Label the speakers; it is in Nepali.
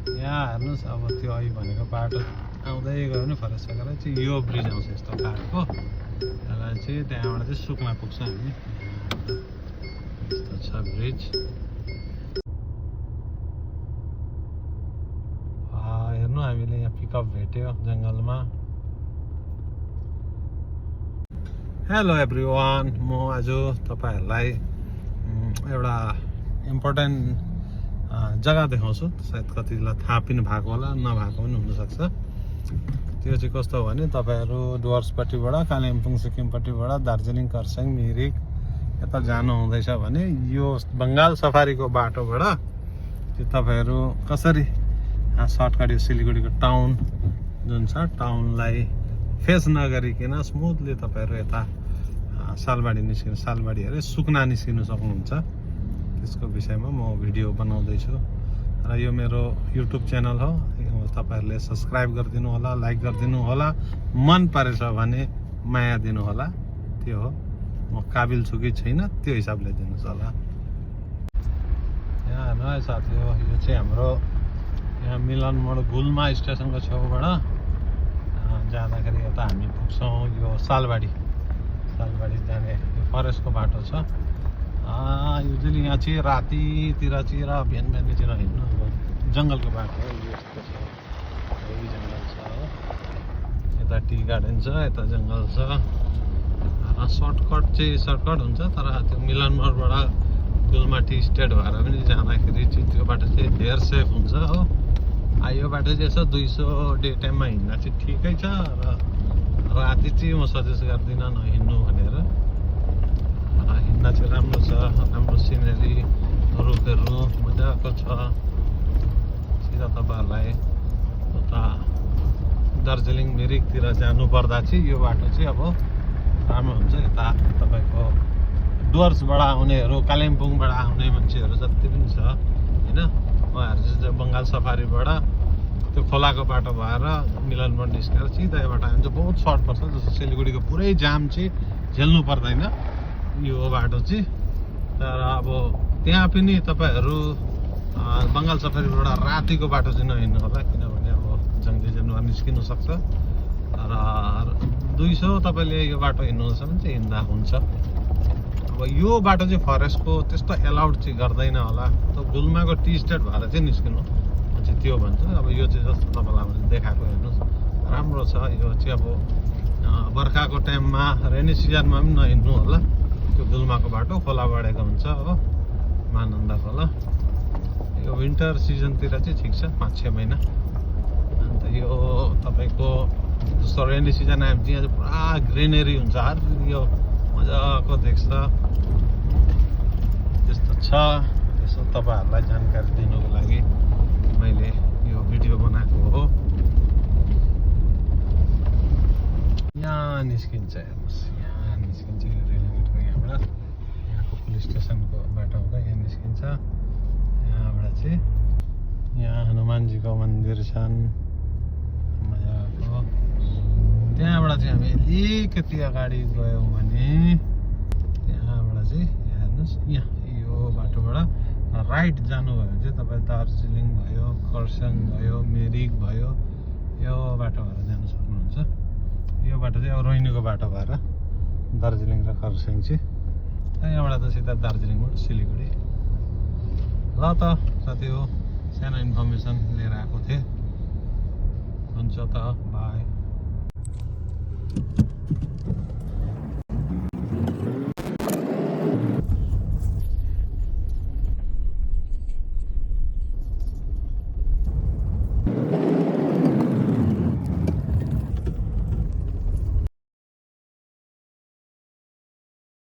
Speaker 1: यहाँ हेर्नुहोस् अब त्यो अहिले भनेको बाटो आउँदै गयो भने फरेस्ट सकेर चाहिँ यो ब्रिज आउँछ यस्तो काठको। यसलाई चाहिँ त्यहाँबाट चाहिँ सुकमा पुग्छ हामी। यस्तो छ ब्रिज। हेर्नु हामीले यहाँ पिकअप भेट्यो जङ्गलमा। हेलो एभ्रिवान, म आज तपाईँहरूलाई एउटा इम्पोर्टेन्ट जग्गा देखाउँछु। सायद कतिलाई थाहा पनि भएको होला, नभएको पनि हुनसक्छ। त्यो चाहिँ कस्तो हो भने तपाईँहरू डुवर्सपट्टिबाट कालिम्पोङ सिक्किमपट्टिबाट दार्जिलिङ खरसाङ मिरिक यता जानु हुँदैछ भने यो बङ्गाल सफारीको बाटोबाट त्यो तपाईँहरू कसरी सर्टकट यो सिलगढीको टाउन जुन छ टाउनलाई फेस नगरिकन स्मुथली तपाईँहरू यता सालबाडी निस्किनु, सालबाडी अरे सुकना निस्किनु सक्नुहुन्छ। त्यसको विषयमा म भिडियो बनाउँदैछु र यो मेरो युट्युब च्यानल हो। तपाईँहरूले सब्सक्राइब गरिदिनु होला, लाइक गरिदिनु होला, मन परेछ भने माया दिनु होला। त्यो हो, म काबिल छु कि छैन त्यो हिसाबले दिनुहोस् होला। यहाँ हेर्नु है साथी हो, यो चाहिँ हाम्रो यहाँ मिलन मोड गुल्मा स्टेसनको छेउबाट जाँदाखेरि यता हामी पुग्छौँ यो सालबाडी जाने यो फरेस्टको बाटो छ। युजली यहाँ चाहिँ रातितिर चाहिँ र बिहान चाहिँ नहिँड्नु, अब जङ्गलको बाटो हो। यस्तो छ, यही जङ्गल छ हो। यता टी गार्डन छ, यता जङ्गल छ। सर्टकट हुन्छ, तर त्यो मिलन मोडबाट गुल्मा टी स्टेट भएर पनि जाँदाखेरि चाहिँ त्यो बाटो चाहिँ धेर सेफ हुन्छ हो। यो बाटो चाहिँ यसो 200 डे टाइममा हिँड्दा चाहिँ ठिकै छ, र राति चाहिँ म सजेस्ट गर्दिनँ नहिँड्नु भनेर। हिँड्न चाहिँ राम्रो छ, राम्रो सिनेरी, रुखहरू मजाको छ। सिधा तपाईँहरूलाई उता दार्जिलिङ मिरिकतिर जानु पर्दा चाहिँ यो बाटो चाहिँ अब राम्रो हुन्छ। यता तपाईँको डुवर्सबाट आउनेहरू, कालिम्पोङबाट आउने मान्छेहरू जति पनि छ होइन, उहाँहरू चाहिँ बङ्गाल सफारीबाट त्यो खोलाको बाटो भएर मिलन मोड निस्केर सिधा यो बाटो आयो भने चाहिँ बहुत सर्ट पर्छ। जस्तो सिलगढीको पुरै जाम चाहिँ झेल्नु पर्दैन यो बाटो चाहिँ। तर अब त्यहाँ पनि तपाईँहरू बङ्गाल सफारीबाट रातिको बाटो चाहिँ नहिँड्नु होला, किनभने अब जङ्गली जनावर निस्किनु सक्छ। र 200 तपाईँले यो बाटो हिँड्नुहुन्छ भने चाहिँ हिँड्दा हुन्छ। अब यो बाटो चाहिँ फरेस्टको त्यस्तो एलाउड चाहिँ गर्दैन होला, त गुल्माको टी स्टेट भएर चाहिँ निस्किनु चाहिँ त्यो भन्छ। अब यो चाहिँ जस्तो तपाईँलाई मैले देखाएको हेर्नुहोस्, राम्रो छ। यो चाहिँ अब बर्खाको टाइममा रेनी सिजनमा पनि नहिँड्नु होला। त्यो गुल्माको बाटो खोला बढेको हुन्छ हो, महानन्दा खोला। यो विन्टर सिजनतिर चाहिँ ठिक छ, 5-6 महिना। अन्त यो तपाईँको जस्तो रेनी सिजन आएपछि यहाँ चाहिँ पुरा ग्रिनेरी हुन्छ, हर यो मजाको देख्छ। त्यस्तो छ। यसो तपाईँहरूलाई जानकारी दिनुको लागि मैले यो भिडियो बनाएको हो। यहाँ निस्किन्छ, हेर्नुहोस् यहाँ निस्किन्छ यो रेलगेटको यहाँबाट। यहाँको पुलिस स्टेसनको बाटो हुँदा यहाँ निस्किन्छ। यहाँबाट चाहिँ यहाँ हनुमानजीको मन्दिर छन् मजाको। त्यहाँबाट चाहिँ हामी अलिकति अगाडि गयौँ भने त्यहाँबाट चाहिँ हेर्नुहोस्, यहाँ यो बाटोबाट राइट जानुभयो भने चाहिँ तपाईँ दार्जिलिङ भयो, खरसाङ भयो, मिरिक भयो, यो बाटो भएर जानु सक्नुहुन्छ। यो बाटो चाहिँ अब रोहिणीको बाटो भएर दार्जिलिङ र खरसाङ चाहिँ। यहाँबाट त सिधा दार्जिलिङबाट सिलगढी। ल त साथी हो, सानो इन्फर्मेसन लिएर आएको थिएँ। हुन्छ त।